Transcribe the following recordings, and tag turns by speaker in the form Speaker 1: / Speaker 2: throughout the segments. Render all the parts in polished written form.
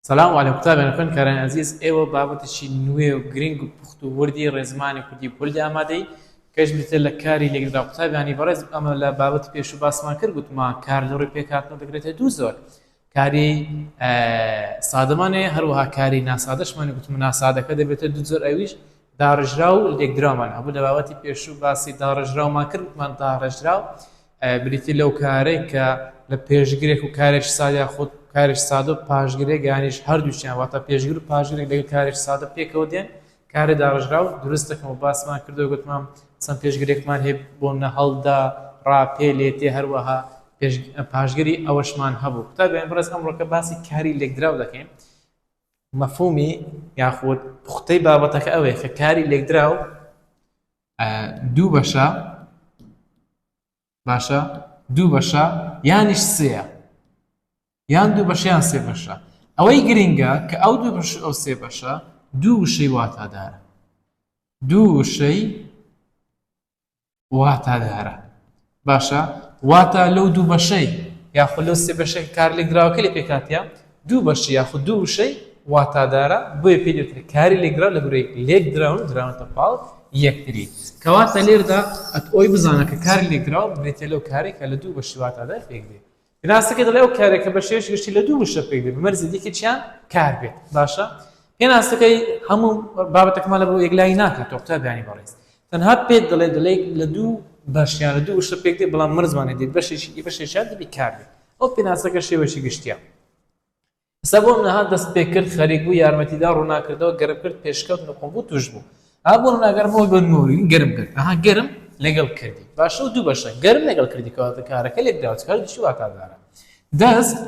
Speaker 1: سلام علیکم قوتابیان خوێندکارانی ئازیز ئێوە بابەتێکی نوێ و گرنگ و پوخت و وردی ڕێزمانی کوردی پۆلی ئامادەی کەش بریتیە لە کاری لێکدراو قوتابیانی بەڕێز ئەمە لە بابەتی پێشوو باسمان کرد گوتمان کار لە ڕووی پێکهاتنەوە دەکرێتە دوو زۆر کاری سادەمان هەیە هەروەها کاری ناسادەشمان گوتم ناسادەکە دەبێتە دوو زۆر ئەویش داڕێژراو و لێکدراومان هەبوو لە بابەتی پێشوو باسی داڕێژراومان کرد وتمان داڕێژراو بریتی لەو کارەی کە لە پێشگرێک و کارێکی سادە یاخود کارێکی سادە و پاشگرێک یانیش هەردووکیان واتە پێشگر و پاشگرێک لەگەڵ کارێکی سادە پێکەوە دێن کاری داڕێژراو دروست دەکەم و باسمان کردو گوتمان چەند پێشگرێکمان هەیە بۆ نەهەڵدا ڕاپێ لێتێ هەروەها پاشگری ئەوەشمان هەبوو قوتابیان بەڕێز ئەمڕۆکە باسی کاری لێکدراو دەکەین مەفهومی یاخود پوختەی بابەتەکە ئەوەیە کە کاری لێکدراو دوو بەشە باشە دوو بەشە یانیش سێیە یان دوو بەشە یان سێ بەشە ئەوەی گرنگە کە ئەو دوو بەش ئەو سێ بەشە دوو وشەی واتادارە دوو وشەی واتادارە باشە واتا لەو دوو بەشەی یاخود لەو سێ بەشەی کار لێکدراوەکە لێ پێکهاتیە دوو بەشی یاخود دوو وشەی واتادارە بۆیە پێی دەوترێت کاری لێکدراو لە گرۆی لێکدراون دراونەتە پاڵ یەکتری کەواتە لێردا ئەت ئۆی بزانە کە کاری لێکدراو بریتیە لەو کارێک کە لە دوو بەشی واتادار پێک دێ پێناسەکە دەڵێ ئەو کارێک کە بە شێوەیەکی گشتی لە دوو وشە پێک دێت بە مەرجی یەکێکیان کار بێت باشە پێناسەکەی هەموو بابەتەکەمان لە بۆ یەکلایی ناکاتەوە قوتابیانی بەڕێز تەنها پێت دەڵێ دەڵێ لە دوو بەشیان لە دوو وشە پێک دێت بەڵام مەرجمان دێت بەشێکی بەشێکیان دەبی کار بێت ئەو پێناسەکە شێوەیەکی گشتیە ئێستا بۆ منە دەست پێ کرد خەریک بوو یارمەتیدا ڕووناکردەوە گەرم کرد پێشکەوت نقوم بوو توش بوو ئا بۆ منە گەرم بۆ بۆ نموونە گەرم کرد ئەها گەرم لەگەڵ کردی باشە و دوو بەشە گەرم لەگەڵ کردی کەواتە کارەکە لێکدراوە چ هەردووکی واتادارە دەست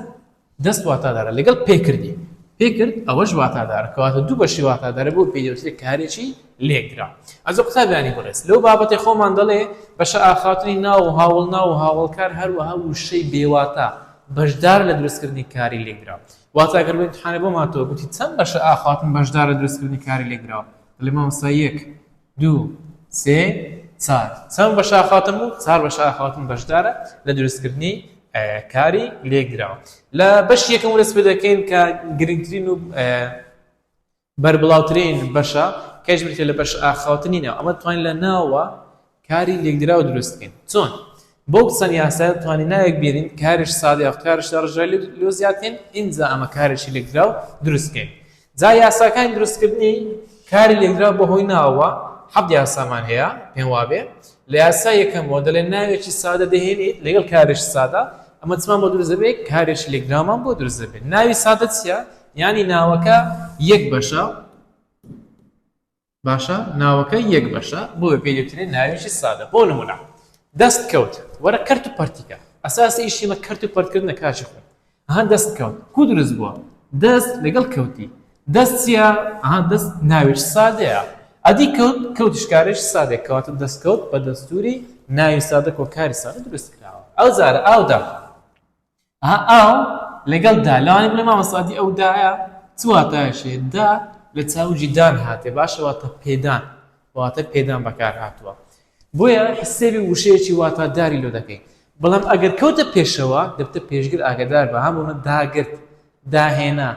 Speaker 1: دەست واتادارە لەگەڵ پێکردی پێکرد ئەوەش واتادارە کەواتە دوو بەشی واتادارە بۆ پێی دەوترێت کارێکی لێکدرا ئەزە قوتابیانی بەڕێز لەو بابەتەی خۆمان دەڵێ بەشە ئاخاوتنی ناو و هاوڵناو و هاوڵکار هەروەها وشەی بێواتا بەشدار لە دروستکردنی کاری لێکدراو واتە ئەگەر بۆ ئیمتحانێ بۆم هاتەوە گوتی چەند بەشە ئاخاوتن بەشدار لە دروستکردنی کاری لێکدراو دەڵێ مامۆستا یەک دوو سێ چار چەند بەشە ئاخاوتن بوو چار بەشە ئاخاوتن بەشدارە لە دروستکردنی کاری لێکدراوە لە بەشی یەکەم دەست پێ دەکەین کە گرنگترین و بەربڵاوترین بەشە کەش بریتیە لە بەش ئاخاوتنی ناو ئەمە توانین لە ناوە کاری لێکدراو دروست بکەین چۆن بۆ چەند یاسایە توانین ناوێک بێنین کارش سادە یاخود کارش داڕێژراوی لۆ زیاد بکەین ئینجا ئەمە کارێکی لێکدراو دروست بکەین جا یاساکانی دروستکردنی کاری لێکدراو بەهۆی ناوە حەفت یاسامان هەیە پێم وابێ لە یاسا یەکەمەوە دەڵێ ناوێکی سادە دەهێنیت لەگەڵ کارێکی سادە ئەمە چمان بۆ دروست دەبێت کارێکی لێکدراومان بۆ دروست دەبێت ناوی سادە چییە یانی ناوەکە یەک بەشە باشە ناوەکە یەک بەشە بۆیە پێی دەوترێت ناوێکی سادە بۆ نمونە دەست کەوت وەرە کەرت و پەرتیکە ئەساسی ئیشی مە کەرت و پەرتکردنە کاچی خۆم ئەها دەست کەوت کو دروست بووە دەست لەگەڵ کەوتی دەست چییە ئەها دەست ناوێکی سادەیە ئەدی کەوت کەوتیش کارێکی سادەیە کەواتە دەست کەوت بە دەستوری ناوی سادە کۆکاری سادە دروست کراوە ئەو جارە ئاودا ئەها ئاو لەگەڵ دا لەوانەیە بڵێ مامۆستا ئەدی ئەو دایە چ واتایەکی هەیە دا لە چاوگی دان هاتێ باشە واتە پێدان واتە پێدان بەکار هاتووە بۆیە حسێبی وشەیەکی واتاداری لۆ دەکەین بەڵام ئەگەر کەوتە پێشەوە دەبتە پێشگر ئاگدار بە هەموو داگرت داهێنا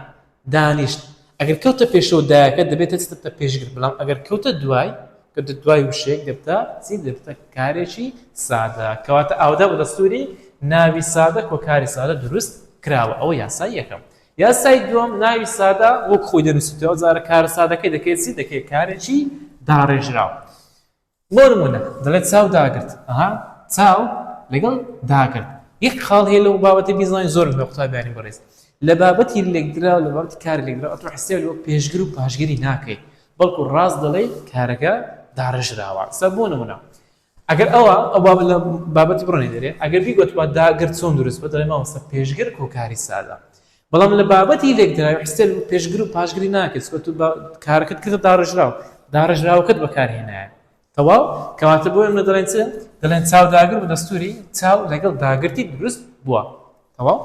Speaker 1: دانیشت ئەگەر کەوتە پێشەوە دایەکە دەبێتە چ دەبتە پێشگر بەڵام ئەگەر کەوتە دوای کەوتە دوای وشەیەک دەبتە چی دەبتە کارێکی سادە کەواتە ئاودا بە دەستوری ناوی سادە کۆکاری سادە دروست کراوە ئەوە یاسای یەکەم یاسای دووەم ناوی سادە وەک خۆی دەنووسیتەوە جارە کارە سادەکەی دەکەیت چی دەکەیت کارێکی داڕێژراو بۆ نموونە دەڵێت چاو داگرت ئەها چاو لەگەڵ داگرت یەک خاڵ هەیە لەو بابەتی بیزانین زۆر بە قوتابیانی بەڕێز لە بابەتی لێکدراو لە بابەتی کاری لێکدراو ئەتۆ حسێب لەوە پێشگر و پاشگری ناکەی بەڵکو ڕاست دەڵێی کارەکە داڕێژراوە سە بۆ نمونە ئەگەر ئەوە ئەو بابەت لە بابەتی بڕۆنی دەرێ ئەگەر بیگوتبا داگرت چۆن دروست بە دەڵێ مامۆستا پێشگر کۆکاری سادە بەڵام لە بابەتی لێکدراوی حسێب پێشگر و پاشگری ناکەیت چونکە تۆ کارەکەت کردە داڕێژراو داڕێژراوەکەت بەکارهێنایە تەواو کەواتە بۆ ئێمە دەڵێن چ دەڵێن چاو داگر بە دەستوری چاو لەگەڵ داگرتی دروست بووە تەواو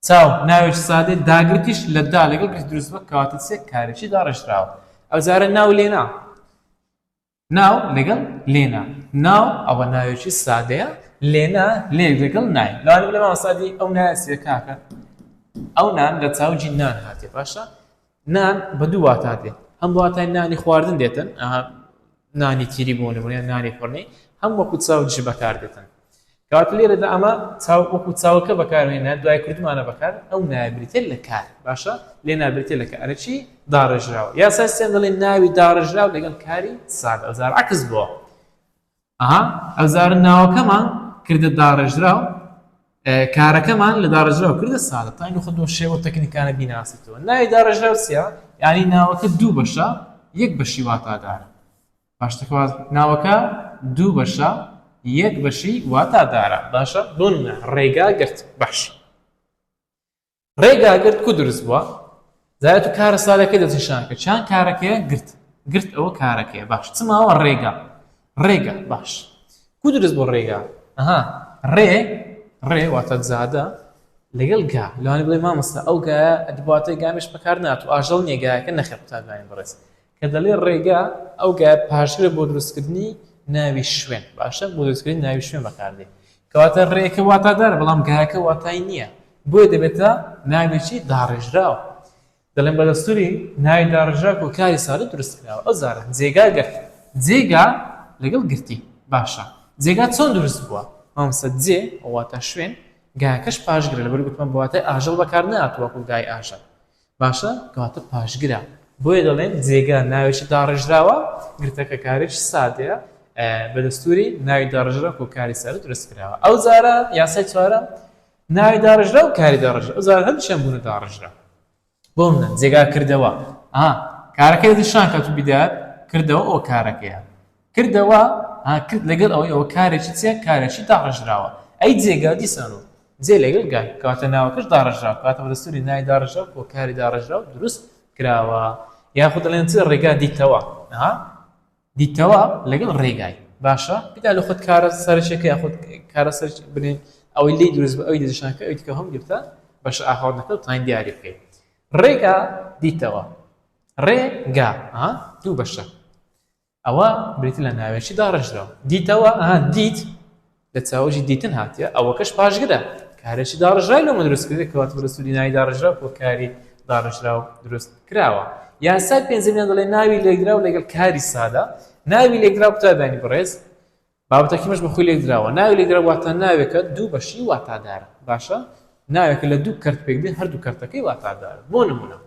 Speaker 1: چاو ناوێکی سادەی داگرتیش لە دا لەگەڵ گرت دروست بووە کەواتە چیە کارێکی داڕێژراوە ئەو جارە ناو لێنا ناو لەگەڵ لێنا ناو ئەوە ناوێکی سادەیە لێنا لێ لەگەڵ نای لەوانە بڵێ مامۆستا دی ئەو نایە چیە کاکە؟ ئەو نان لە چاوگی نان هاتێ باشە نان بە دوو واتا دێ هەم واتای نانی خواردن دێتن نانی تیری بۆ نمونە نانی فڕنی هەم وەکو چاو جی بەکار دێتن کەواتە لێرەدا ئەمە چاو وەکو چاوەکە بەکارهێنا دوای کردمانە بەکار ئەو ناوە بریتە لە کار باشە لێ نابرێتە لە کارەکی داڕێژراوە یاسای سێم دەڵێ ناوی داڕێژراو لەگەڵ کاری سادە ئەوزار عکس بووە ئەها ئەوزار ناوەکەمان کردە داڕێژراو کارەکەمان لە داڕێژراو کردە سادە تا خۆ دۆ شێوە تەکنیکانە بیناسیتەوە ناوی داڕێژراو چییە یعنی ناوەکە دوو بەشە یەک بەشی واتادارە باشتەکە ناوەکە دوو بەشە یەک بەشی واتادارە باشە بۆ نمونە ڕێگا گرت باش ڕێگا گرت کو دروست بووە زایەت و کارە سادەکەی دەستنیشان کرد چیان کارەکەیە گرت گرت ئەوە کارەکەیە باش چ ماوە ڕێگا ڕێگا باش کو دروست بۆ ڕێگا ئەها ڕێ ڕێ واتە زادە لەگەڵ گا لەوانە بڵێ مامۆستا ئەو گایە ئەدباتەی گامش بەکار نات و ئاژەڵ نییە گایەکە نەخێر قوتابیانی بەڕێز کە دەڵێ ڕێگا ئەو گایە پاشگرە بۆ دروستکردنی ناوی شوێن باشە بۆ دروستکردنی ناوی شوێن بەکاردێ کەواتە ڕێکە واتادارە بەڵام گایەکە واتای نییە بۆیە دەبێتە ناوێکی داڕێژراو دەڵێن بە دەستوری ناوی داڕێژراو کۆ کاری سادە دروست کراوە ئەو زارە جێگا گرت جێگا لەگەڵ گرتی باشە جێگا چۆن دروست بووە مامۆستا جێ واتە شوێن گاکەش پاشگرە لەبەر گوتمان بە واتای ئاژەڵ بەکار نەهاتووە وەکو گای ئاژەڵ باشە کەواتە پاشگرە بۆیە دەڵێن جێگا ناوێکی داڕێژراوە گرتەکە کارێکی سادەیە بە دەستوری ناوی داڕێژراو کۆ کاری سادە دروست کراوە ئەو جارە یاسای چوارەم ناوی داڕێژراو و کاری داڕێژراو ئەو جارە هەردووکیان بوونە داڕێژراو بۆ منە جێگا کردەوە ئا کارەکەی دەستنیشان کات و بدات کردەوە ئەو کارەکەیە کردەوە ها کرد لەگەڵ ئەوەی ئەوە کارێکی چیە کارێکی داڕێژراوە ئەی جێگا دیسان و جێ لەگەڵ گای کەواتە ناوەکەش داڕێژراوە کەواتە بە دەستوری ناوی داڕێژراو کۆ کاری داڕێژراو دروست کراوە یاخود دەڵێن چ ڕێگا دیتەوە ها دیتەوە لەگەڵ ڕێگای باشە بیدا لە خۆت کارە سەرەکیەکە یاخود کارە سەر بنێن ئەوەی لی دروست بە ئەوی دەستنیشان کە ئەوی دیکە هەم گرتە بەشە ئاخاوتنەکە و تاین دیاری بکەیت ڕێگا دیتەوە ڕێگا دوو بەشە ئەوە بریتی لە ناوێکی داڕێژراو. دیتەوە، ئەها دیت لە چاوگی دیتن هاتیە، ئەوەکەش پاشگرە. کارێکی داڕێژراوی لۆمە دروست کردێ کەواتە بە دەستوری ناوی داڕێژراو کۆ کاری داڕێژراو دروست کراوە. یاسای پێنجەمیان دەڵێ ناوی لێکدراو لەگەڵ کاری سادە. ناوی لێکدراو قوتابیانی بەڕێز بابەتەکەیمەش بە خۆی لێکدراوە. ناوی لێکدراو واتە ناوێکە دوو بەشی واتادارە. باشە ناوێکە لە دوو کەرت پێک دێ هەردوو کەرتەکەی واتادارە. بۆ نمونە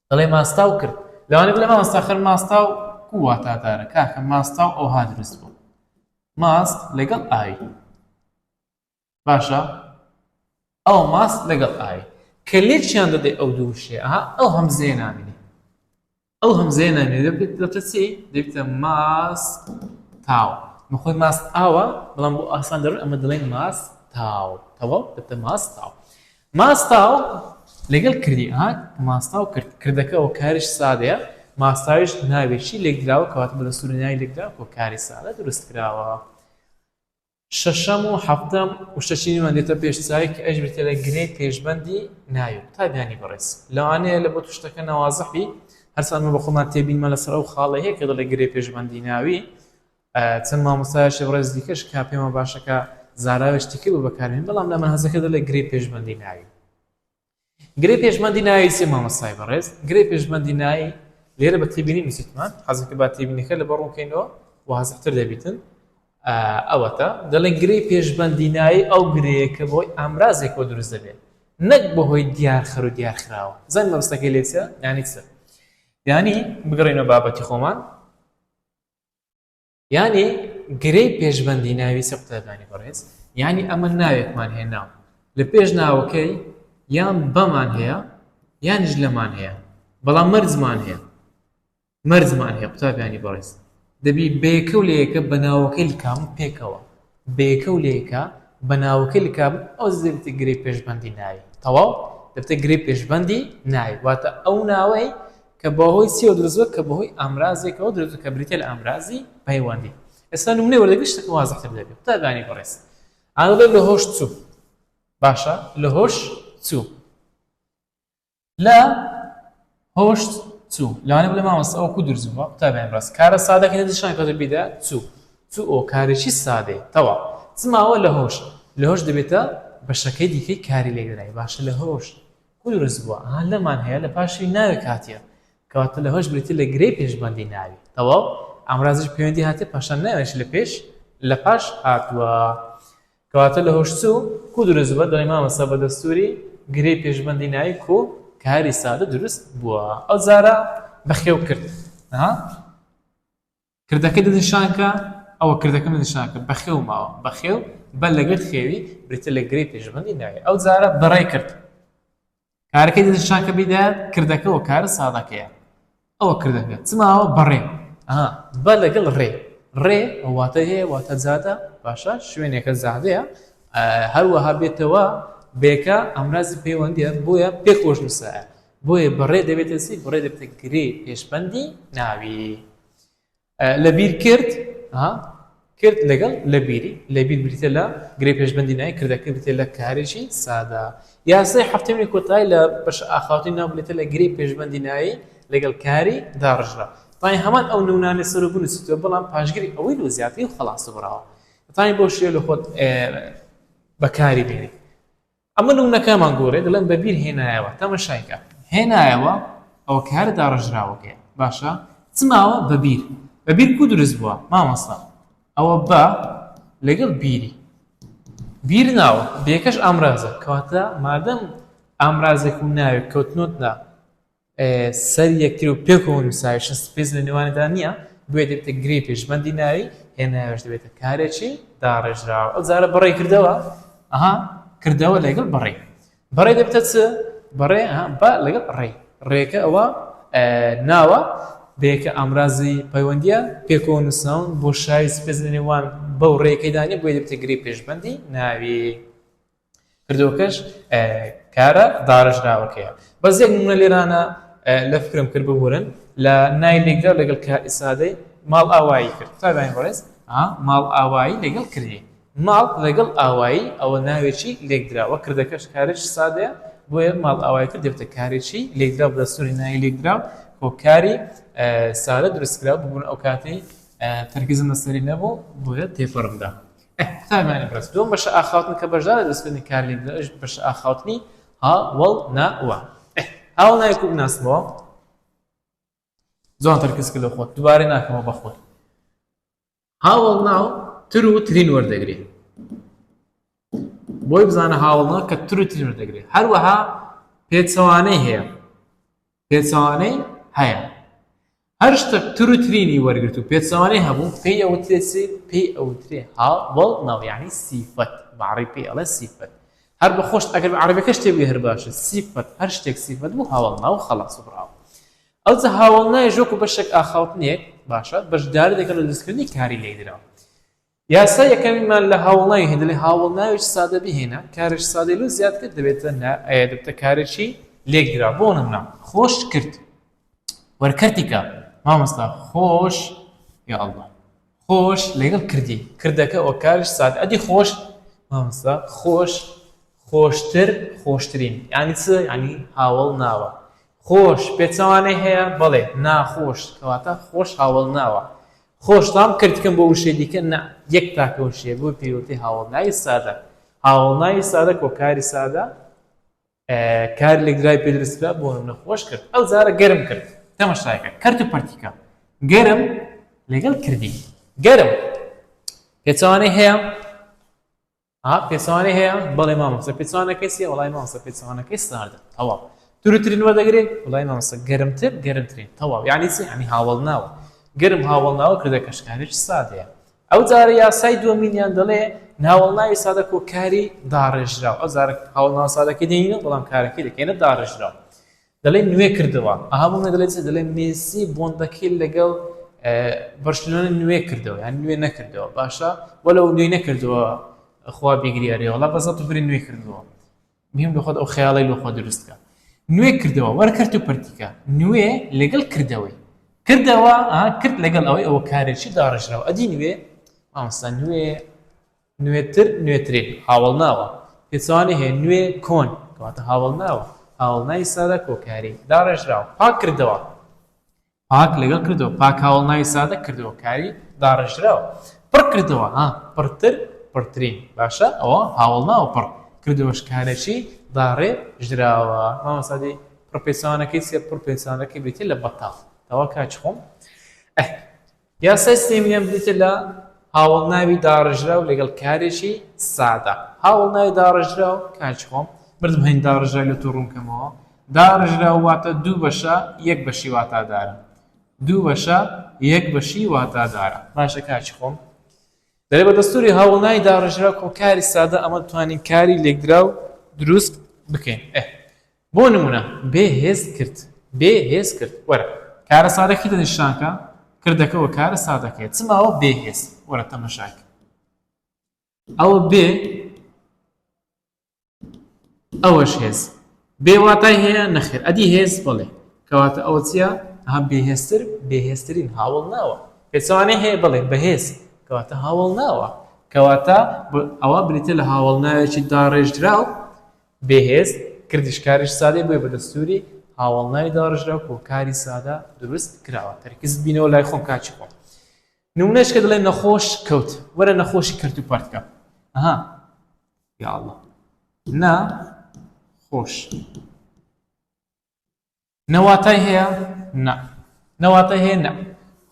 Speaker 1: دەڵێ ماستاو کرد لەوانەیە بڵێ مامۆستا خەر ماستاو کو واتادارە کاکە ماستاو ئەوها دروست بوو ماست لەگەڵ ئاوی باشە ئەو ماست لەگەڵ ئاوی کە لێکیان دەدەی ئەو دوو وشەیە ئەها ئەو هەمزەیە نامینێ ئەو هەمزەیە نامینێ دەبێتە چی دەبێتە ماست تاو مەخۆی ماست ئاوە بەڵام بۆ ئاسان دەڕۆن ئەمە دەڵێن ماست تاو تەواو دەبێتە ماست تاو ماستاو لەگەڵ کردی ئەها ماستاو کرد کردەکە ئەوە کاریش سادەیە ماستاویش ناوێکی لێکدراوە کەواتە بە دەستوری ناوی لێکدراوە کۆ کاری سادە دروست کراوە شەشەم و حەفتەم وشەچینیمان دێتە پێش چاوی کە ئەش بریتیە لە گرێی پێشبەندی ناوی قوتابیانی بەڕێز لەوانەیە لە بۆ شتەکە نەوازح بی هەرچەند ئەمە بە خۆمان تێبینمان لەسەر ئەو خاڵە هەیە کە دەڵێ گرێ پێشبەندی ناوی چەند مامۆستایەکی بەڕێز دیکەش کە پێمان باشە کە زاراوێکی دیکە بۆ بەکاربێن بەڵام لە مەنهەجەکە دەڵێ گرێ پێشبەندی ناوی گرێ پێشبەندی ناوی چیە مامۆستای بەڕێز گرێ پێشبەندی ناوی لێرە بە تێبینی نووسیتمان حەزەکە با تێبینەکە لە بەڕ ڕوونکەینەوە وازحتر دەبیتن ئەوەتە دەڵێن گرێی پێشبەندی ناوی ئەو گرەیە کە بۆی ئامرازێکەوە دروست دەبێت نەک بەهۆی دیارخەر و دیارخراوە زان مەبەستەکەی لێ چیە یانی چ یانی بگەڕێینەوە بابەتی خۆمان یانی گرێی پێشبەندی ناوی سێ قوتابیانی بەڕێز یانی ئەمە ناوێکمان هێنا لە پێش ناوەکەی یان بەمان هەیە یانیش لەمان هەیە بەڵام مەرجمان هەیە مەرجمان هەیە قوتابیانی بەڕێز دەبی بەیەکە و لەیەکە بە ناوەکەی لکام پێکەوە بەیەکە و لەیەکە بە ناوەکەی لکام ئەو دەبێتە گرێ پێشبەندی ناوی تەواو دەبێتە گرێ پێشبەندی ناوی واتە ئەو ناوەی کە بەهۆی چیەوە دروست بووە کە بەهۆی ئامرازێکەوە دروست بووە کە بریتیە لە ئامرازی پەیوەندی ئێستا نمونەی وەردەگری شتەکە وازحتر دەبێت قوتابیانی بەڕێز ئاڵێ لە هۆش چوو باشە لە هۆش چوو لە هۆش چوو لەوانە بڵێ مامۆستا ئەو کو دروست بووە قوتابیان ڕاست کارە سادەکە دەشان کە بیدا چوو چوو ئەو کارێکی سادەیە تەواو چ ماوە لە هۆش لە هۆش دەبێتە بەشەکەی دیکەی کاری لێکدرای باشە لە هۆش. کو دروست بووە؟ ئەها لەمان هەیە لە پاشی ناوێک هاتیە کەواتە لە هۆش بریتی لە گرێی پێشبەندی ناوی تەواو ئامرازش پەیوەندی هاتیە پاشان ناوێش لە پێش لە پاش هاتووە کەواتە لە هۆش چوو کو دروست بووە دەڵێ مامۆستا بە دەستوری گرێی پێشبەندی ناوی کو کاری سادە دروست بووە ئەو جارە بەخێو کرد ها کردەکەی دەستنیشان کە ئەوە کردەکەم دەستنیشان کرد بەخێو ماوە بەخێو بە لەگەر خێوی بریتە لە گرێی پێشبەندی ناوی ئەو جارە بەڕێ کرد کارەکەی دەستنیشان کە بیدایەت کردەکە و کارە سادەکەیە ئەوە کردەکە چ ماوە بەڕێ ئەها بە لەگەڵ ڕێ ڕێ واتە هەیە واتە جادە باشە شوێنێکە جادەیە هەروەها بێتەوە بێکە ئامرازی پەیوەندیە بۆیە پێکۆش نووسایە بۆیە بەڕێ دەبێتە چی بەڕێ دەبێتە گرێ پێشبەندی ناوی لەبیر کرد کرد لەگەڵ لەبیری لەبیر بریتە لە گرێ پێشبندی نای کردەکە بریتە لە کارێکی سادە یاسای هەفتەمی کۆتایی لە بەش ئاخاوتنی ناو بریتە لە گرێ پێشبندی نایی لەگەڵ کاری داڕژرا تای هەمان ئەو نمونانە سەر و بنووسیتەوە بەڵام پاشگری ئەوەی لۆ زیاتری و خەڵاس بڕاوە تای بۆ شێ لە خۆت بەکاری بێنی ئەمە نمونەکەمان گۆڕێ دەڵێن بە بیر هێنایەوە تەمەشای کە هێنایەوە ئەوە کارە داڕێژراوەکەیە باشە چ ماوە بە بیر بە بیر کو دروست بووە مامۆستا ئەوە بە لەگەڵ بیری بیر ناوە بێکەش ئامرازە کەواتە مادەم ئامرازێک و ناوێک کەوتنۆت نا سەر یەکتر و پێکەوە نووسراویشن space لە نێوانیدا نییە بۆیە دەبێتە گرێی پێشبەندی ناوی هێناویش دەبێتە کارێکی داڕێژراوە ئەو جارە بەڕێ کردەوە ئەها کردەوە لەگەڵ بەڕێ بەڕێ دەبێتە چ بەڕێ بە لەگەڵ ڕێ ڕێکە ئەوە ناوە بێکە ئامرازی پەیوەندیە پێکەوە نووسراون بۆ شای space لە نێوان بەو ڕێکەدانە بۆیە دەبێتە گرێی پێشبەندی ناوی کردەوەکەش کارە داڕێژراوەکەیە. بەس یەک نمونە لێرانە لە فکرم کرد ببورن لە نای لێکدراو لەگەڵ کاری سادەی ماڵ ئاوایی کرد قوتابیانی بەڕێز ماڵ ئاوایی لەگەڵ کردی ماڵ لەگەڵ ئاوایی ئەوە ناوێکی لێکدراوە کردەکەش کارێکی سادەیە بۆیە ماڵ ئاوایی کرد دەبێتە کارێکی لێکدراو بە دەستوری ناوی لێکدراو هۆکاری سادە دروستکراو ببوون ئەو کاتەی تەرکیزم لەسەری نەبوو بۆیە تێپەڕمدا قوتابیانی بەڕێز دووەم بەشە ئاخاوتن کە بەشدارە دەستکردنی کار لێکدرا ئەویش بەشە ئاخاوتنی هاوەڵ ناوە هاوەڵ ناوی کو بناسمەوە جوان تەرکیز کە لە خۆت دووبارە ناکەمەوە بە خۆت هاوەڵ ناو تر و ترین وەردەگری بۆی بزانە هاوەڵ ناو کە تر و ترین وەردەگری هەروەها پێچەوانەی هەیە پێچەوانەی هەیە هەر شتێک تر و ترینی وەرگرت و پێچەوانەی هەبوو پێی ئەوترێ چی؟ پێی ئەوترێ هاوەڵ ناو یعنی سیفەت بە عەڕەبی پێی ئەڵێ سیفەت هەر بە خۆشت ئەگەر بە عەڕەبیەکەش تێبگەی هەر باشە سیفەت هەر شتێک سیفەت بوو هاوەڵ ناو خەڵاس و بڕاوە ئەوجا هاوەڵ ناویش وەکو بەشێک ئاخاوتنێک باشە بەشداری دەکەن لە دروستکردنی کاری لێکدراو یاسای یەکەمیمان لە هاوەڵناوی هەیە دەلێ هاوەڵناوێکی سادە بهێنە کارێکی سادەی لۆ زیاد کرد دەبێتە دەبێتە کارێکی لێکدراو بۆ نمونە خۆش کرد وەرکەرتی کە مامۆستا خۆش یا الله خۆش لەگەڵ کردی کردەکە ئەو کارش سادە ئەدی خۆش مامۆستا خۆش خۆشتر خۆشترین یعنی چ یعنی هاوەڵ ناوە خۆش پێچەوانەی هەیە بەڵێ ناخۆش کەواتە خۆش هاوەڵ ناوە خۆشتان کرد کەم بۆ وشەی دیکە نا یەک تاکە وشەیە بۆ پێوتەی هاوەڵناوی سادە هاوەڵناوی سادە کۆکاری سادە کار لێکدراوی پێ دروستکرا بۆ نمونە خۆش کرد ئەو جارە گەرم کرد تەمەشایکە کەرت و پەرتیکە گەرم لەگەڵ کردی گەرم پێچەوانەی هەیە ها پێچەوانەی هەیە؟ بەڵێ مامۆستا پێچەوانەکەی چیە؟ وەڵای مامۆستا پێچەوانەکەی ساردە تەواو تروترین وەردەگرێ؟ وەڵای مامۆستا گەرمتر گەرمترین تەواو یعنی چی؟ یعنی هاوەڵ ناوە گەرم هاوەڵ ناوە کردە کەشکارێکی سادەیە ئەو جارە یاسای دووەمینیان دەڵێ ناوەڵ ناوی سادە کۆکاری داڕێژراو ئەو جارە هاوەڵ ناو سادەکەی دێنین بەڵام کارەکەی دەکەینە داڕێژراو دەڵێ نوێ کردەوە ئەها بۆ دەڵێ چ دەڵێ مێسی بۆندەکەی لەگەڵ بەرشلۆنە نوێ کردەوە یان نوێ نەکردەوە باشە وەلو نوێ نەکردەوە خوا بیگریارێ وڵا بەزەت و بری نوێ کردەوە مهم لە خۆت ئەو خەیاڵی لۆ خۆ دروستکە نوێ کردەوە وەرکرد و پرتیکە نوێ لەگەڵ کردەوەی کردەوە کرد لەگەڵ ئەوەی ئەوە کارێکی داڕژراوە ئەدی نوێ مامۆستا نوێ نوێتر نوێترین هاوەڵناوە پێچەوانەی هەیە نوێ کۆن کەواتە هاوەڵناوە هاوەڵناوی سادە کۆکاری داڕێژراو پاک کردەوە پاک لەگەڵ کردەوە پاک هاوەڵناوی سادە کردەوە کاری داڕێژراو پڕ کردەوە ها پڕتر پڕترین باشە ئەوە هاوەڵناوە پڕ کردەوەش کارێکی داڕێژراوە. مامۆستا دەی پڕپێچەوانەکەی چیە؟ پڕپێچەوانەکەی بریتیە لە بەتاڵ. تەواو کاکی خۆم. ئه یاسای سێیەمیان بریتیە لە هاوەڵناوی داڕێژراو لەگەڵ کارێکی سادە. هاوەڵناوی داڕێژراو کاکی خۆم بردم هەین داڕێژراو لە تۆ ڕوون کەمەوە. داڕێژراو واتە دوو بەشە یەک بەشی واتادارە. دوو بەشە یەک بەشی واتادارە. باشە کاکی خۆم. دەرێ بە دەستوری هاوەڵناوی داڕێژراو کۆ کاری سادە ئەمە توانین کاری لێکدراو دروست بکەین. ئه بۆ نمونە بێ هێز کرد بێ هێز کرد وەرە کارە سادەکەی دەنیشانکە کردەکەەوە کارە سادەکەی چ ماوە بێ هێز وەرە تەمەشاک ئەوە بێ ئەوەش هێز بێ واتای هەیە نەخێر ئەدی هێز بڵێ کەواتە ئەوە چییە ها بێهێزتر بێهێزترین هاوڵ ناوە پێچەوانەی هەیە بڵێ بەهێز کەواتە هاوڵ ناوە کەواتە ئەوە بریتە لە هاوڵ ناوێکی داڕێژراو بێهێز کردیش کاریش سادەی بۆیە بە دەستوری هاوەڵناوی داڕێژراو کۆ کاری سادە دروست کراوە تەرکیز بینەوە لای خۆم کاکی خۆم نمونەش کە دەڵێن نەخۆش کەوت وەرە نەخۆشی کەرت و پەرت کە ئەها یا الله نا خۆش نە واتای هەیە؟ نا. نە واتای هەیە؟ نا.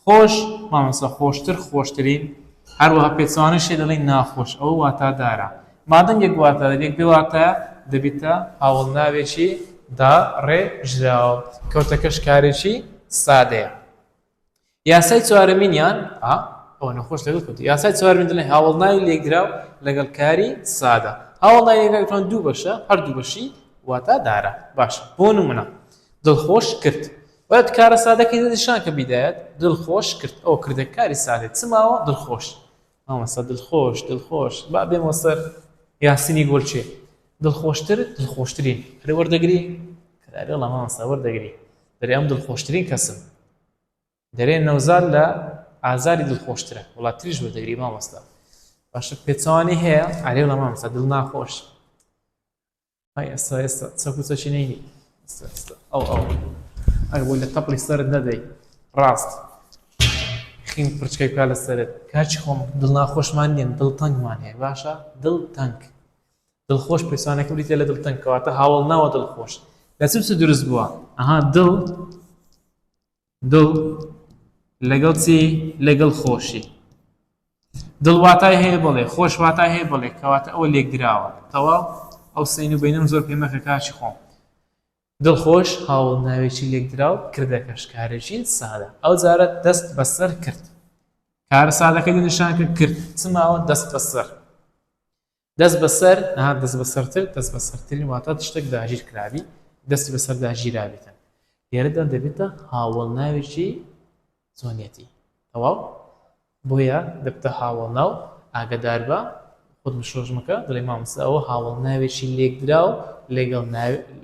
Speaker 1: خۆش، مامۆستا خۆشتر، خۆشترین، هەروەها پێچەوانەش هەیە دەڵێین ناخۆش، ئەوە واتادارە. مادەم یەک واتادار یەک بێ واتایە دەبێتە هاوەڵناوێکی داڕێژراو. کەوتەکەش کارێکی سادەیە. یاسای چوارەمینیان ئا ئەوە نەخۆش لەگەڵ کەوت یاسای چوارەمین دەڵێن هاوەڵناوی لێکدراو لەگەڵ کاری سادە هاوەڵناوی لێکدراو توان دوو بەشە هەر دوو بەشی واتا دارە باش بۆ نمونە دڵخۆش کرد وەت کارە سادەکەی دەستنیشان کە بیدایەت دڵخۆش کرد ئەو کردە کاری سادە چ ماوە دڵخۆش مامۆستا دڵخۆش دڵخۆش با بێمەوە سەر یاسینی گۆلچێ دڵخۆشتر دڵخۆشترین ئەرێ وەردەگری ئەرێ وەڵا مامۆستا وەردەگری دەرێ ئەم دڵخۆشترین کەسم دەرێ نەوزاد لە ئازاری دڵخۆشترە وڵات تریش وەردەگری مامۆستا باشە پێچەوانی هەیە ئەرێ وەڵا مامۆستا دڵ ناخۆش ئای ئێستا ئێستا چەک و چەکی نەینی ئێستا ئێستا ئەو ئەو ئەگە بۆ لە تەپڵی سەرت نەدەی ڕاست خین پرچکەی بکا لە سەرت کاچی خۆم دڵ ناخۆشمان نییە دڵتەنگمان هەیە باشە دڵتەنگ دڵخۆش پێچەوانەکە بریتیە لە دڵتەنگ کەواتە هاوڵ ناوە دڵخۆش لە چ چ دروست بووە ئەها دڵ دڵ لەگەڵ چی لەگەڵ خۆشی دڵ واتای هەیە بڵێ خۆش واتای هەیە بڵێ کەواتە ئەوە لێکدراوە تەواو ئەو سین و بینم زۆر پێمەکە کاچی خۆم دڵخۆش هاوڵ ناوێکی لێکدراو کردەکەش کارێکی سادە ئەو جارە دەست بەسەر کرد کارە سادەکەی دەنیشان کرد کرد چ ماوە دەست بەسەر دەست بەسەر ها دەست بەسەرتر دەست بەسەرترین واتە شتێک داگیر کرابی دەستی بەسەر داگیرابێتن لێرەدا دەبێتە هاوەڵناوێکی چۆنیەتی تەواو بۆیە دەبتە هاوەڵناو ئاگدار بە خۆت مشۆش مەکە دەڵێ مامۆستا ئەوە هاوەڵناوێکی لێکدراو لەگەڵ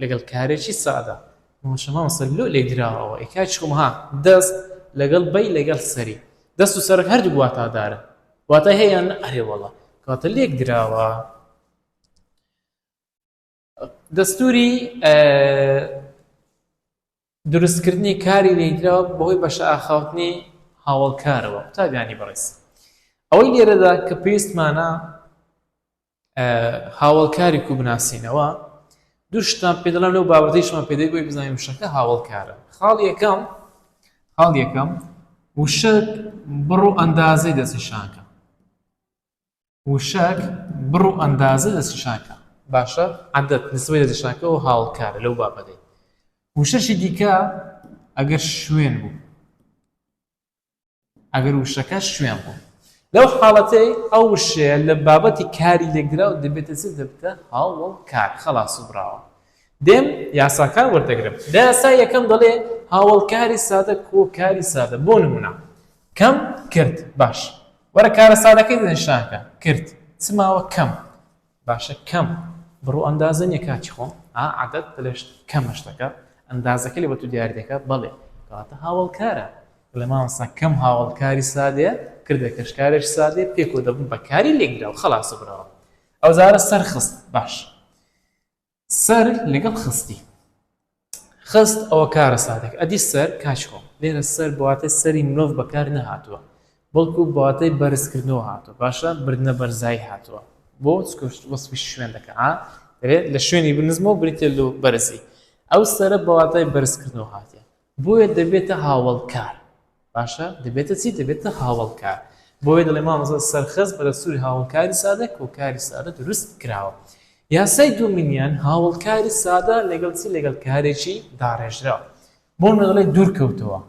Speaker 1: لەگەڵ کارێکی سادە مامۆستا مامۆستا لۆ لێکدراوەوە ئەی کاکی خۆم ها دەست لەگەڵ بەی لەگەڵ سەری دەست و سەرک هەردوو واتادارن واتای هەیە یان ئەرێ وەڵا کەواتە لێک دراوە دەستوری دروستکردنی کاری لێکدراوە بەهۆی بەشە ئاخاوتنی هاوڵکارەوە قوتابیانی بەڕێز ئەوەی لێرەدا کە پێویستمانە هاوەڵکاری کو بناسینەوە دوو شتان پێ دەڵێم لەو بابەتەیشمان پێ دەی بۆی بزانین وشەکە هاوەڵکارە خاڵ یەکەم خاڵ یەکەم وشەک بڕ و ئەندازەی دەستنیشانکە وشەک بڕ و ئەندازە دەستنیشانکە باشە عدد نسبەی دەستنیشانکە و هاوڵکارە لەو بابەتەی وشەشی دیکە ئەگەر شوێن بوو ئەگەر وشەکە شوێن بوو لەو حاڵەتەی ئەو وشەیە لە بابەتی کاری لێکدراو دەبێتە چ دەبتە هاوڵکار خەڵاس و براوە دێم یاساکان وەردەگرم لە یاسای یەکەم دەڵێ هاوڵکاری سادە کۆ کاری سادە بۆ نمونە کەم کرد باش وەرە کارە سادەکەی دەنیشانکە کرد چ ماوە کەم باشە کەم بڕ و ئەندازە نیە کاکی خۆم ئا عەدەد دەلێشت کەمە شتەکە ئەندازەکە لێ بە تو دیاری دەکات بەڵێ کەواتە هاوەڵکارە بڵێ مامۆستا کەم هاوەڵکاری سادەیە کردە کەشکارێک سادەیە پێکەوە دەبن بە کاری لێکدراو خەڵاسە براوە ئەوجارە سەرخست باش سەر لەگەڵ خستی خست ئەوە کارە سادەک ئەدی سەر کاچ خۆم لێرە سەر بەواتای سەری مرۆڤ بەکار نەهاتووە بەڵکو بەواتای بەرزکردنەوە هاتووە باشە بردنە بەرزایی هاتووە بۆ چکۆش وەسفی شوێن دەکە ئا. دەێت لە شوێنی بنزمەوە بریتە لۆ بەرزی ئەو سەرە بە واتای بەرزکردنەوە هاتیە بۆیە دەبێتە هاوەڵکار باشە دەبێتە چی دەبێتە هاوەڵکار بۆیە دەڵێ مامۆستا سەرخست بە دەستوری هاوەڵکاری سادە کۆکاری سادە دروست کراوە یاسای دوومینیان هاوەڵکاری سادە لەگەڵ چی لەگەڵ کارێکی داڕێژراو بۆ نمونە دەڵێ دوور کەوتەوە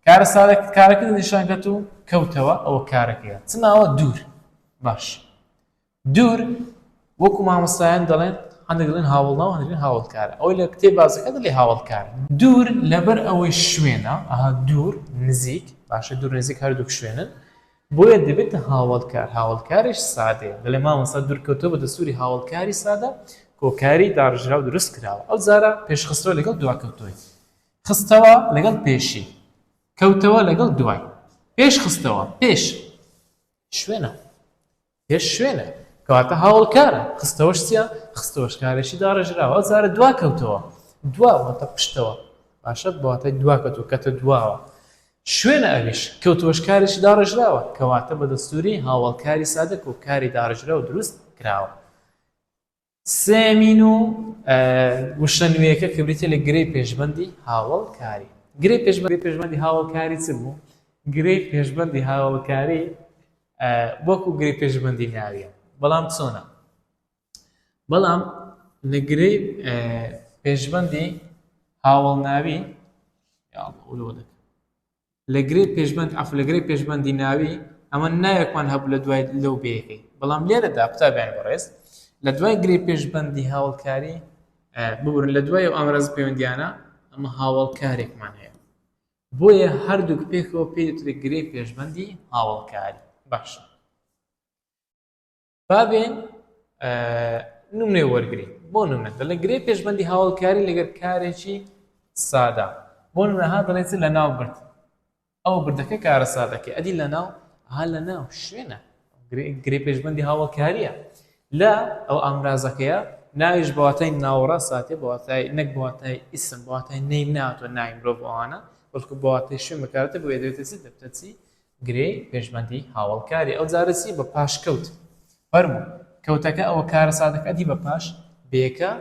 Speaker 1: کارە سادە کارەکە نیشان کەت و کەوتەوە ئەوە کارەکەیە چ ماوە دوور باش دوور وەکو مامۆستایان دەڵێن هەندێک دەڵێن هاوڵناو هەندێک دەڵێن هاوڵکارە ئەوەی لە کتێب بازەکە دەڵێ هاوڵکار دوور لەبەر ئەوەی شوێنە ئەها دوور نزیک باشە دوور نزیک هەردووک شوێنن بۆیە دەبێتە هاوڵکار هاوڵکاریش سادەیە دەڵێ مامۆستا دوور کەوتەوە بە دەستوری هاوڵکاری سادە کۆکاری داڕژراو دروست کراوە ئەو جارە پێشخستەوە لەگەڵ دواکەوتووی خستەوە لەگەڵ پێشی کەوتەوە لەگەڵ دوای پێش خستەوە پێش شوێنە پێش شوێنە کەواتە هاوڵکارە خستەوەش چیە خستەوەش کارێکی داڕێژراوە ئەو جارە دوا کەوتەوە دوا واتە پشتەوە باشە بەواتای دوا کەوتووە کەتە دواوە شوێنە ئەویش کەوتەوەش کارێکی داڕێژراوە کەواتە بە دەستوری هاوڵکاری سادە کۆکاری داڕێژراو دروست کراوە سێیەمین و وشە نوێیەکە کە بریتیە لە گرێی پێشبەندی هاوەڵکاری. گرێی پێشبەندی پێشبەندی هاوەڵکاری چ بوو؟ گرێی پێشبەندی هاوەڵکاری وەکو گرێی پێشبەندی ناویە بەڵام چۆنە؟ بەڵام لە گرێی پێشبەندی هاوەڵناوی دەکەم لە گرێی پێشبەند عەفو لە گرێی پێشبەندی ناوی ئەمە ناوێکمان هەبوو لە دوای لەو بێیەکەی بەڵام لێرەدا قوتابیانی بەڕێز لە دوای گرێی پێشبەندی هاوڵکاری ببورن لە دوای ئەو ئامراز پەیوەندیانە ئەمە هاوڵکارێکمان هەیە بۆیە هەردووک پێکەوە پێی دەوترێت گرێی پێشبەندی هاوڵکاری باشە با بێین نمونەی وەرگین بۆ نمونە دەڵێ گرێ پێشبندی هاوڵکاری لەگەر کارێکی سادە بۆ نمونە ها دەڵێت لە ناو برد ئەو بردەکە کارە سادەکەی ئەدی لە ناو ها لە ناو شوێنە گرێ پێشبندی هاوڵکاریە لە ئەو ئامرازەکەیە ناویش بەواتای ناوەڕاست ساتێ بەواتای نەک بەواتای ئیسم بەواتای نەیم ناتۆ ناوی مرۆڤ ئەوانە بەڵکو بەواتای شوێن بەکارێت بۆیە دەبێتە چی دەبێتە چی گرێی پێشبەندی هاوەڵکاری ئەو جارە چی بە پاش کەوت فەرموو کەوتەکە ئەوە کارەساتەکە ئەدی بە پاش بێکە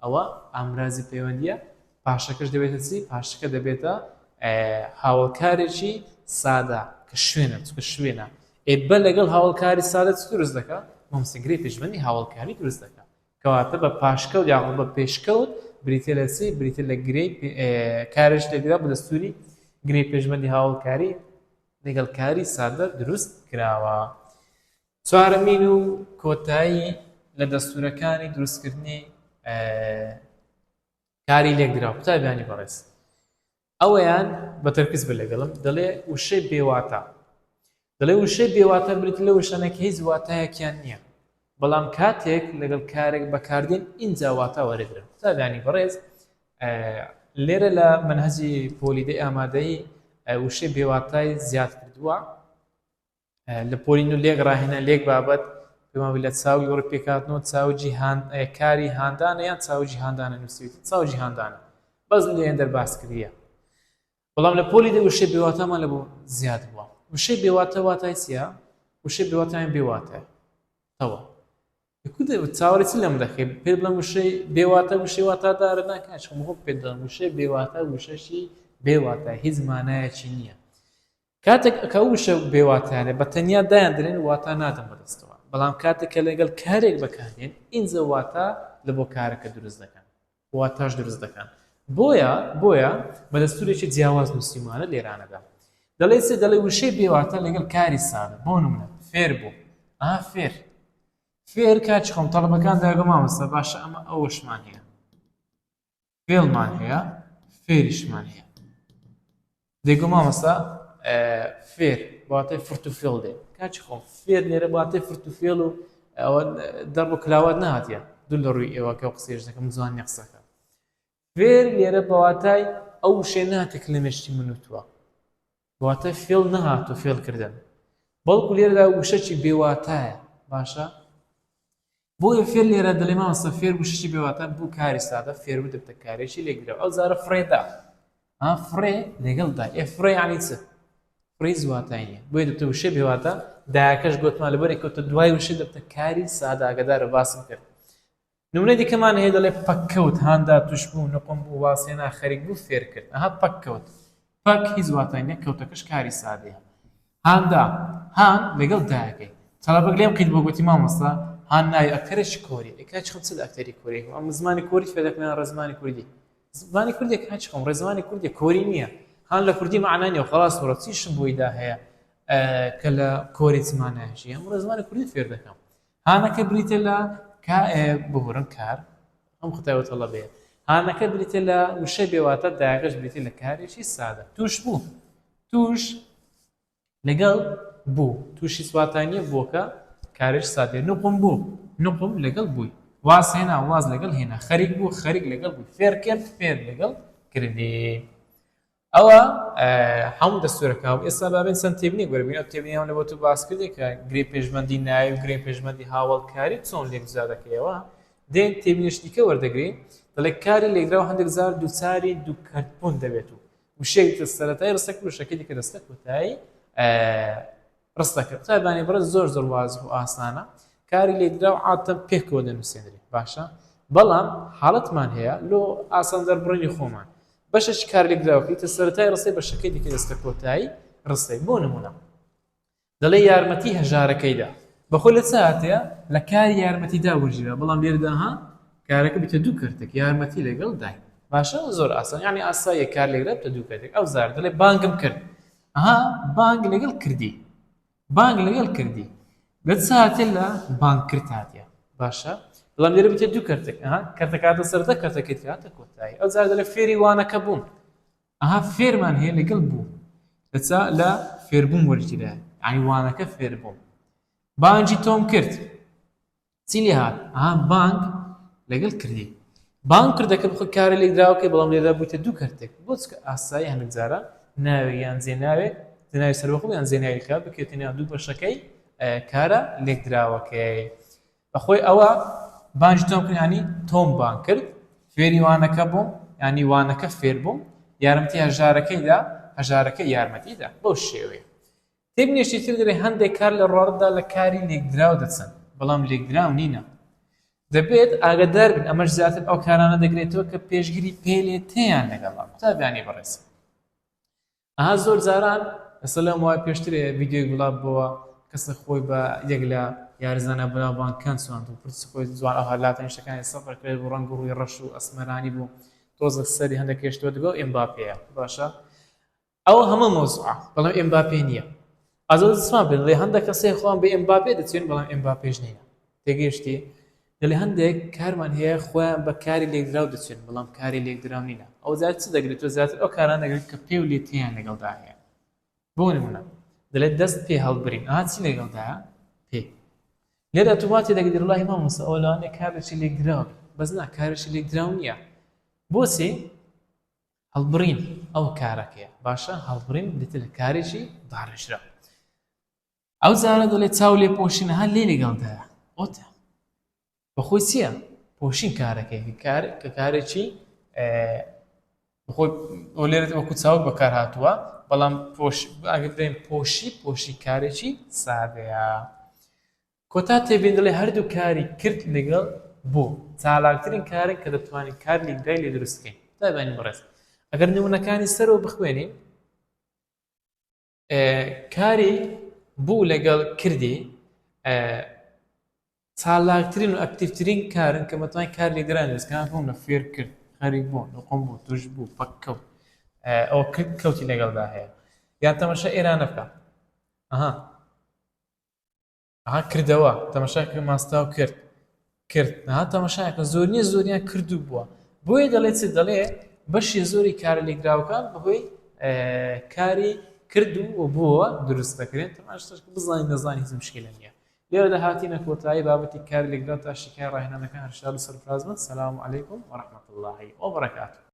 Speaker 1: ئەوە ئامرازی پەیوەندیە پاشەکەش دەبێتە چی پاشەکە دەبێتە هاوەڵکارێکی سادە کە شوێنە چکە شوێنە ئێ بە لەگەڵ هاوەڵکاری سادە چ دروست دەکا مامۆستا گرێی پێشبەندی هاوەڵکاری دروست دەکا کەواتە بە پاشکەوت یاخود بە پێشکەوت بریتە لە چی بریتە لە گرێی کارێک لێکدرا بە دەستوری گرێی پێشبەندی هاوڵکاری لەگەڵ کاری سادە دروست کراوە چوارەمین و کۆتایی لە دەستورەکانی دروستکردنی کاری لێکدراو قوتابیانی بەڕێز ئەوەیان بە تەرکیز بە لەگەڵم دەڵێ وشەی بێواتا دەڵێ وشەی بێواتا بریتی لە وشانە کە هیچ واتایەکیان نییە بەڵام کاتێک لەگەڵ کارێک بەکاردێن ئینجا واتا وەرەگرن قوتابیانی بەڕێز لێرە لە مەنهەجی پۆلی دەی ئامادەیی وشەی بێواتای زیاد کردووە لە پۆلی نو لێک ڕاهێنان لێک بابەت پێمان لە چاوگی وەڕی پێکهاتنەوە چاوگی هان کاری هاندانە یان چاوگی هاندانە نووسیوتی چاوگی هاندانە بەس لێن دەرباس کردیە بەڵام لە پۆلی دە وشەی بێواتامان لە بۆ زیاد بووە وشەی بێواتە واتای چییە وشەی بێواتایان بێواتە تەواو چاوەڕێ چی لەم دەکەی پێ بڵێم وشەی بێواتە وشەی واتادارە ناکات خۆم خۆم پێ دەڵێم وشەی بێواتە وشەشی بێواتە هیچ مانایەکی نییە کاتێک کە ئەو وشە بێواتایانە بە تەنیا دایان دەنێن واتا نادەن بەدەستەوە بەڵام کاتێک کە لەگەڵ کارێک بەکاردێن ئینجا واتا لە بۆ کارەکە دروست دەکەن واتاش دروست دەکەن بۆیە بۆیە بە دەستورێکی جیاواز نووسیمانە لێرانەدا دەڵێ چ دەڵێ وشەی بێواتە لەگەڵ کاری سادە بۆ نمونە فێر بوو ئا فێر فێر کاچ خۆم تەڵەبەکان داگە مامۆستا باشە ئەمە ئەوەشمان هەیە فێڵمان هەیە فێریشمان هەیە دەیگۆ مامۆستا فێر باتەی فرت و فێڵ دێ کاچی خۆم فێر لێرە باتەی فرت و فێڵ و ئەوە دەڕ و کلاوات نهاتیە دوو لە ڕووی ئێوە کە قسەیش دەکەم جوان نیە قسەکە فێر لێرە بەواتای ئەو وشەیە نهاتێک لە مێشکی من وتووە واتە فێڵ نەهاتوو فێڵ کردن بەڵکو لێرەدا وشەکی بێواتایە باشە بۆیە فێر لێرە دەڵێ مامۆستا فێر وشەکی بێواتا بوو کاری سادە فێر بوو دەبتە کارێکی لێکدراو ئەو جارە فڕێدا ها فڕێ لەگەڵدا ئێ فڕێ یعنی چ فڕێ واتای نییە بۆیە دەبتە وشەی بێواتا دایەکەش گوتمان لەبەرێک کەوتە دوای وشە دەبتە کاری سادە ئاگادارە باسم کرد. نمونەی دیکەمان هەیە دەڵێ پەککەوت، هاندا، توشبوو، نوقم بوو، وازهێنا، خەریک بوو، فێرکرد. ئەها پەککەوت. پەک هیچ واتای نیە، کەوتەکەش کاری سادەیە. هاندا، هان لەگەڵ دایەکەی. تەڵەبەک لێم قیت بوو گوتی مامۆستا هان ناوی ئەکتەرێکی کۆریە. ئێ کاکی خۆم چ لە ئەکتەری کۆریە ئەم زمانی کۆری فێر دەکەم یان ڕێزمانی کوردی؟ زمانی کوردیە کاکی خۆم ڕێزمانی کوردیە کۆری نییە. هان لە کوردی مەعنا نیە خەڵاس وڕە چیشم بۆی دا هەیە کە لە کۆری چ مانایەکی ئەم ڕێزمانی کوردی فێر دەکەم. هانەکە بریتە لە کا ببورن کار ئەم خەتای تەڵەبەیە هانەکە بریتە لە وشەی بێواتە دایەکەش بریتە لە کارێکی سادە توش بوو توش لەگەڵ بوو تووشی سواتانیە بووەکە کارێک سادێ نقم بوو نقم لەگەڵ بووی واز هێنا واز لەگەڵ هێنا خەریک بوو خەریک لەگەڵ بوو فێر کرد فێر لەگەڵ کردی ئەوە هەموو دەستورەکە و ئێستا بابێن چەند تێبینێک وەربگرین ئەو تێبینیان لە بۆ تو باس کردی کە گرێ پێشبەندی ناوی و گرێ پێشبەندی هاوەڵکاری چۆن لێک جودا دەکەیەوە دێن تێبینیش دیکە وەردەگرین دەڵێ کاری لێکدراو هەندێک جار دووچاری دووکەرتبوون دەبێت و وشەیەک سەرەتای ڕستەکە وشەکەی دیکە دەستە کۆتایی ڕستەکە قوتابیانی بەڕێز زۆر زۆر وازح و ئاسانە کاری لێکدراو عادەتەن پێکەوە دەنووسێنرێ باشە بەڵام حاڵەتمان هەیە لۆ ئاسان دەربڕینی خۆمان بەشێکی کار لێکدراوەکەی تە سەرەتای ڕستەی بەشەکەی دیکە دەستە کۆتایی ڕستەی بۆ نمونە دەڵێ یارمەتی هەژارەکەیدا بەخۆی لە چ هاتەیە لە کاری یارمەتیدا وەرگیرا بەڵام لێرەدا ها کارەکە بیتە دوو کەرتێک یارمەتی لەگەڵ دای باشە زۆر ئاسان یعنی ئاساییە کار لێکدرا بتە دوو کەرتێک ئەو زار دەڵێ بانگم کرد ئەها بانگ لەگەڵ کردی بانگ لەگەڵ کردی لە چ هاتێ لە بانگ کرد هاتیە باشە بەڵام لێرە بتە دوو کەرتێک ئەها کەرتەکاتە سەرەتا کەرتەکەی تر هاتە کۆتایی ئەو جار دەڵێ فێری وانەکە بووم ئەها فێرمان هەیە لەگەڵ بوو لە چا لە فێربووم وەرگیرا یعنی وانەکە فێربووم بانگی تۆم کرد چی لێ هات ئەها بانگ لەگەڵ کردی بانگ کردەکە بخۆ کاری لێکدراوەکەی بەڵام لێرە بوویتە دوو کەرتێک بۆ چکە ئاسایی هەندێک جارە ناوێک یان جێناوێک جێناوی سەربەخۆ یان جێناوی کار بکرێتە نێوان دوو بەشەکەی کارە لێکدراوەکەی بەخۆی ئەوە بانگی تۆم کرد ینی تۆم بانگ کرد فێری وانەکە بووم ینی وانەکە فێر بووم یارمەتی هەژارەکەیدا هەژارەکە یارمەتیدا بەو شێوەیە تێبینێکی تر دەڵێ هەندێک کار لە ڕواڵەتدا لە کاری لێکدراو دەچن، بەڵام لێکدراو نینە. دەبێت ئاگادار بین ئەمەش زیاتر ئەو کارانە دەگرێتەوە کە پێشگری پێ لێ تێیان لەگەڵە. قوتابیانی بەڕێز ئەها زۆر جاران ئێستا لەم وای پێشتر ڤیدیۆیەک بڵاو بۆوە کەسە خۆی بە یەک لە یاریزانە بەناوبانگەکان چواند و پرچ خۆی جوان ئەوها لاتەنیشتەکانی سەفر کرد و ڕەنگ و ڕووی ڕەش و ئەسمەرانی بوو تۆزە سەری هەندێک هێشتووە دەگەڵ ئێمباپێیە باشە ئەوە هەمە مەوزوعە بەڵام ئێمباپێ نییە ئازاد زمان بێن لێ هەندێک کەسێ خۆیان بە ئێمباپێ دەچێن بەڵام ئێمباپێش نییە تێگەیشتی دەلێ هەندێک کارمان هەیە خۆیان بە کاری لێکدراو دەچێن بەڵام کاری لێکدراو نینە ئەو زیاتر چ دەگرێت تۆ زیاتر ئەو کاران دەگرێت کە پێ و لێ تێیان لەگەڵدا هەیە بۆ نمونە دەلێت دەست پێ هەڵبرین ئا چی لەگەڵدایە پێ لێرە تو وا تێدەگەی وەڵاهی مامۆستا ئەوە لەوانەیە کارێکی لێکدراو بێ بەس نا کارێکی لێکدراو نییە بۆچی هەڵبڕین ئەو کارەکەیە باشە هەڵبڕین بریتە لە کارێکی داڕێژراو ئەو جارە دەڵێ چاو لێ پۆشین ها لێ لەگەڵدایە ئۆتە بەخۆی چییە پۆشین کارەکەی کار کە کارێکی بەخۆی لێرە وەکو چاوگ بەکار هاتووە بەڵام پۆش ئەگەر بڵێن پۆشی پۆشی کارێکی سادەیە کۆتا تێبینی دەڵێ هەردوو کاری کرد لەگەڵ بۆ چالاکترین کارن کە دەتوانین کار لیکدای لێ دروست بکەین تابانی بەڕێز ئەگەر نمونەکانی سەرەوە بخوێنین کاری بوو لەگەڵ کردی چالاکترین و ئەکتیڤترین کارن کە مەتوانین کار لێدران دروستکان بوون لە فێر کرد خەریک بوو نقم بوو توش بوو پەک کەوت ئەوە کرد کەوتی لەگەڵدا هەیە یان تەمەشا ئێرانە بکە ئەها ئەها کردەوە تەمەشای کرد ماستاو کرد کرد ها تەمەشایەکە زۆر نییە زۆریان کردو بووە بۆیە دەڵێ چ دەڵێ بەشی زۆری کارە لێکدراوەکان بەهۆی کاری کرد و بووە دروست دەکرێن تەماشتش بزانین نەزانین هیچ مشکلە نییە لێرە دەهاتینە کۆتایی بابەتی کاری لێکدراو تا شیکای ڕاهێنانەکان هەر شاد و سەرفراز بن سلام علیکم ورحمة الله وبرکاته.